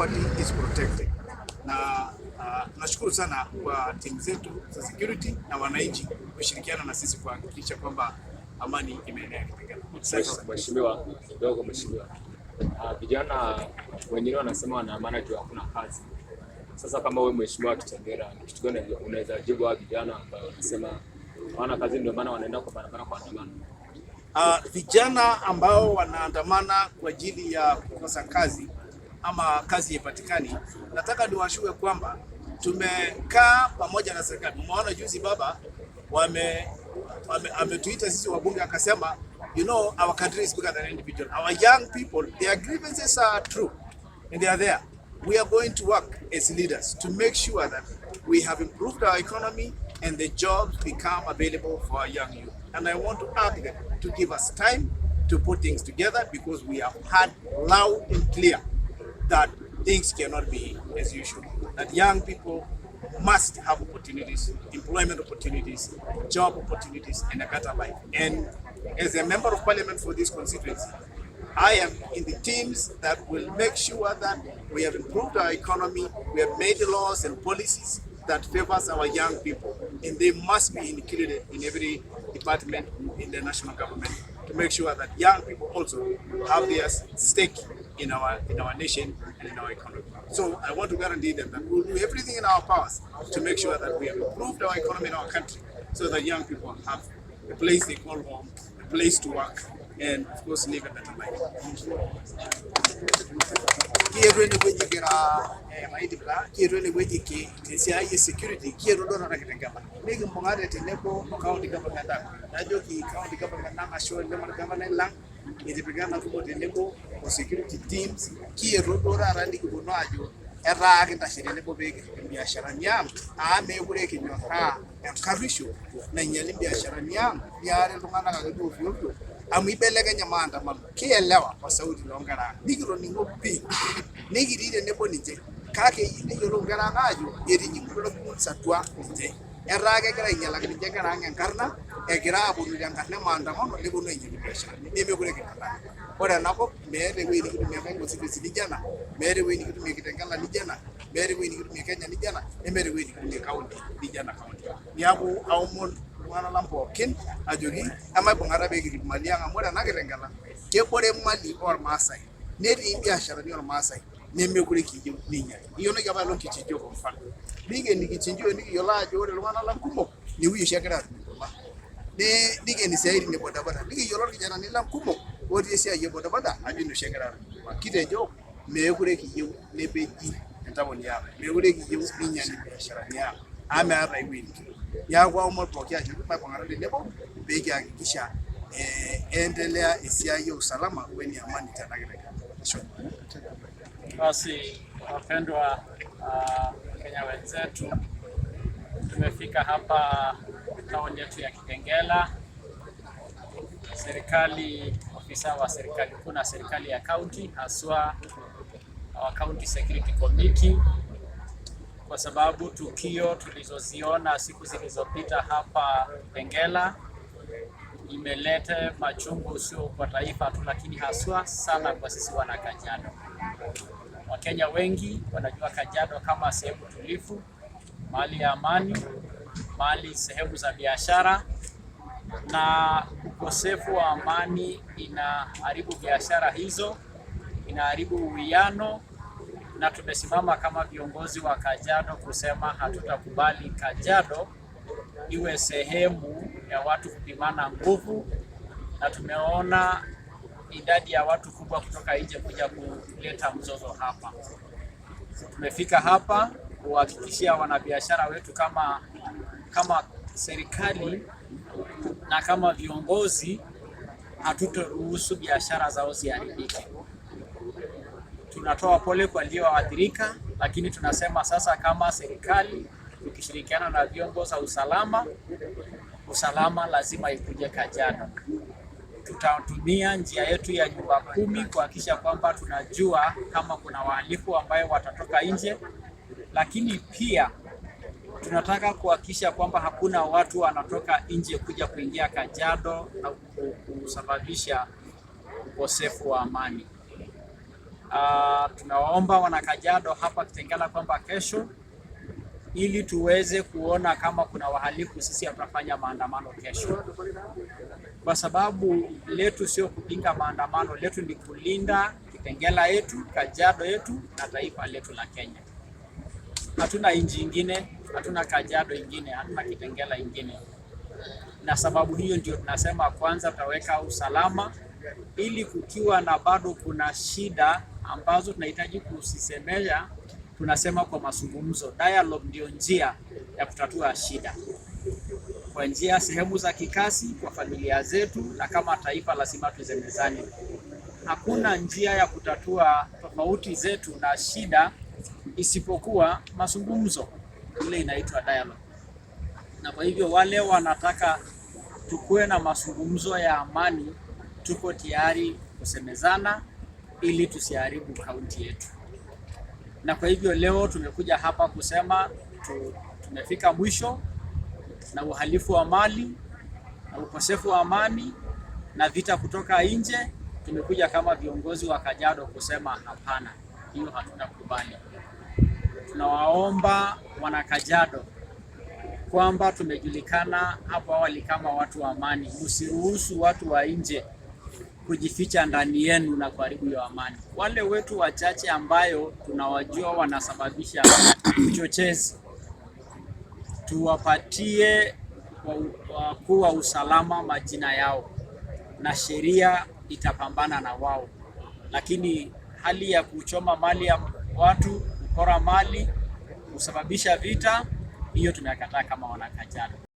Property is protected. Na nashukuru sana kwa timu zetu za security na wananchi kushirikiana na sisi kuhakikisha kwamba amani imeenea Kitengela. Asante sana. Mheshimiwa, kidogo mheshimiwa. Vijana wengine wanasema wanaandamana juu hakuna kazi. Sasa kama wewe mheshimiwa Kitengela, ni kitu gani unaweza jibu hawa vijana ambao wanasema hawana kazi ndio maana wanaenda kwa barabara kuandamana? Vijana ambao wanaandamana kwa ajili ya kukosa kazi ama kazi haipatikani, nataka niwaassure kwamba tumekaa pamoja na serikali. Umeona juzi baba ametuita sisi wabunge akasema, our country is bigger than individual. Our young people, their grievances are true and they are there. We are going to work as leaders to make sure that we have improved our economy and the jobs become available for our young youth. And I want to ask them to give us time to put things together, because we have heard loud and clear that things cannot be as usual. That young people must have opportunities, employment opportunities, job opportunities, and a better life. And as a member of parliament for this constituency, I am in the teams that will make sure that we have improved our economy, we have made laws and policies that favors our young people, and they must be included in every department in the national government to make sure that young people also have their stake in our nation and in our economy. So I want to guarantee them that we'll do everything in our powers to make sure that we have improved our economy in our country so that young people have a place they call home, a place to work, and of course live a better life. Kietuo enewueji kira maidip taa kietuo enewueji tesiai e security, kietuo duo taata Kitengela, nikimbung'ate tenebo o county government ang. Najoki county government ang ashe oleng orgavanai lang, etipika ena tumo tenebo o security teams. Kietuo duo taata nikiponu ajo etaa kintashe tenebo pee kirrip imbiasharani ang amu meekure kinyorraa enkarruisho nainyiali imbiasharani ang, niari iltung'anak ake duo ovyo ovyo amu ibelekenya maandamano. Kielewa kwa sauti loonkera ang, nikitoning'o pii, nikitii tenebo ninche, kake eyieu neyiolou inkera ang aajo etijing'utua irgoons atua ninche, etaa kegira ainyialaki ninche inkera ang enkarna, egira aponu tenkarna e maandamano neponu ainyial imbiasharani, nemekure kinyorraa. Ore enakop meeta ewueji nikitumie enkae constituency nijo ena, meeta ewueji nikitumie Kitengela nijo ena, meeta ewueji nikitumie Kenya nijo ena, nemeeta ewueji nikitumie county nijo ena county. Niaku aomon iltung'anak lang pookin ajoki emaibung'ata pee kirip imali ang, amu ore ena Kitengela kebore imali ormaasai, netii imbiasharani ormaasai, nemekure kiyieu ninyiali. Iyioloki apa elong kichinjio, kwa mfano, nikeni kichinjio, nikiyiolo ajo ore iltung'anak lang kumok inewueji oshi egira atumie enkurma. Nikeni isiaitin e bodaboda, nikiyiolo irkijanani lang kumok otii esiai e bodaboda ajo ine oshi egira atumie enkurma. Kitejo meekure kiyieu nepeji intaoni ang, meekure kiyieu ninyiali imbiasharani ang amu meeta ai wueji nikitum. Niaku aomon pooki ajoki maibung'ata tenebo pee kihakikisha endelea esiai e usalama weni amani tena Kitengela. Ashe. Basi wapendwa Wakenya wenzetu, tumefika hapa town yetu ya Kitengela. Serikali, ofisa wa serikali kuu na serikali ya county, haswa our county security committee, kwa sababu tukio tulizoziona siku zilizopita hapa Kitengela imeleta machungu sio kwa taifa tu, lakini haswa sana kwa sisi wana Kajiado. Wakenya wengi wanajua Kajiado kama sehemu tulivu, mahali ya amani, mahali sehemu za biashara, na ukosefu wa amani inaharibu biashara hizo, inaharibu uwiano, na tumesimama kama viongozi wa Kajiado kusema hatutakubali Kajiado iwe sehemu ya watu kupimana nguvu, na tumeona idadi ya watu kubwa kutoka nje kuja kuleta mzozo hapa. Tumefika hapa kuhakikishia wanabiashara wetu kama serikali na kama viongozi hatutoruhusu biashara zao ziharibike. Tunatoa pole kwa walioathirika, lakini tunasema sasa kama serikali tukishirikiana na vyombo za usalama, usalama lazima ikuje Kajiado. Tutatumia njia yetu ya nyumba kumi kuhakikisha kwamba tunajua kama kuna wahalifu ambayo watatoka nje, lakini pia tunataka kuhakikisha kwamba hakuna watu wanatoka nje kuja kuingia Kajiado na kusababisha ukosefu wa amani. Tunawaomba wanakajiado hapa Kitengela kwamba kesho, ili tuweze kuona kama kuna wahalifu, sisi hatutafanya maandamano kesho, kwa sababu letu sio kupinga maandamano, letu ni kulinda Kitengela yetu, Kajiado yetu na taifa letu la Kenya. Hatuna nchi ingine, hatuna Kajiado ingine, hatuna Kitengela ingine, na sababu hiyo ndio tunasema kwanza tutaweka usalama, ili kukiwa na bado kuna shida ambazo tunahitaji kuzisemea, tunasema kwa mazungumzo. Dialogue ndio njia ya kutatua shida kwa njia sehemu za kikazi, kwa familia zetu, na kama taifa lazima tusemezane. Hakuna njia ya kutatua tofauti zetu na shida isipokuwa mazungumzo, ile inaitwa dialogue. Na kwa hivyo wale wanataka tukuwe na mazungumzo ya amani, tuko tayari kusemezana ili tusiharibu kaunti yetu. Na kwa hivyo leo tumekuja hapa kusema tumefika mwisho na uhalifu wa mali na ukosefu wa amani na vita kutoka nje. Tumekuja kama viongozi wa Kajiado kusema hapana, hiyo hatutakubali. Tunawaomba wana Kajiado kwamba tumejulikana hapo awali kama watu wa amani, msiruhusu watu wa nje kujificha ndani yenu na kuharibu hiyo amani. Wale wetu wachache ambayo tunawajua wanasababisha uchochezi, tuwapatie wakuu wa usalama majina yao na sheria itapambana na wao, lakini hali ya kuchoma mali ya watu, kupora mali, kusababisha vita, hiyo tumekataa kama wanakajiado.